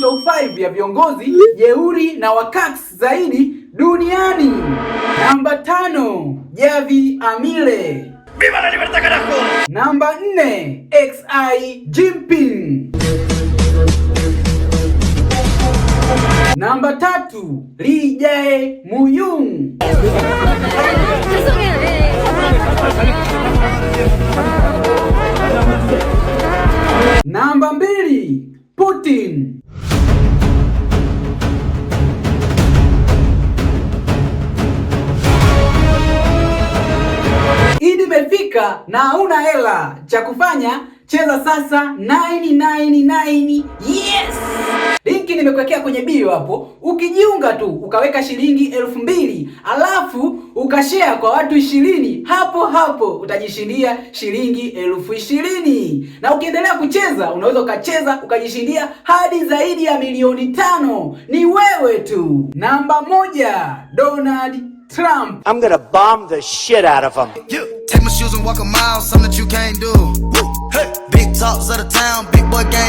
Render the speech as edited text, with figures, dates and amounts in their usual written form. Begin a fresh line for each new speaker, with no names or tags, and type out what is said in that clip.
top 5 ya viongozi jeuri na wakaks zaidi duniani. Namba 5, Javier Milei.
¡Viva la libertad, carajo!
Namba 4, Xi Jinping. Namba 3, Lee Jae Myung.
죄송해요. 네.
Namba 2, Putin. Idi imefika na hauna hela, cha kufanya cheza sasa 999. Yes! Linki nimekuwekea kwenye bio hapo. Ukijiunga tu ukaweka shilingi 2,000 alafu ukashare kwa watu 20, hapo hapo utajishindia shilingi 20,000. Na ukiendelea kucheza unaweza ukacheza ukajishindia hadi zaidi ya milioni 5. Ni wewe tu. Namba 1, Donald Trump.
I'm gonna bomb the shit out of him.
Yeah. Take my shoes and walk a mile, something that you can't do. Woo. Hey. Big talks of the town, big boy gang.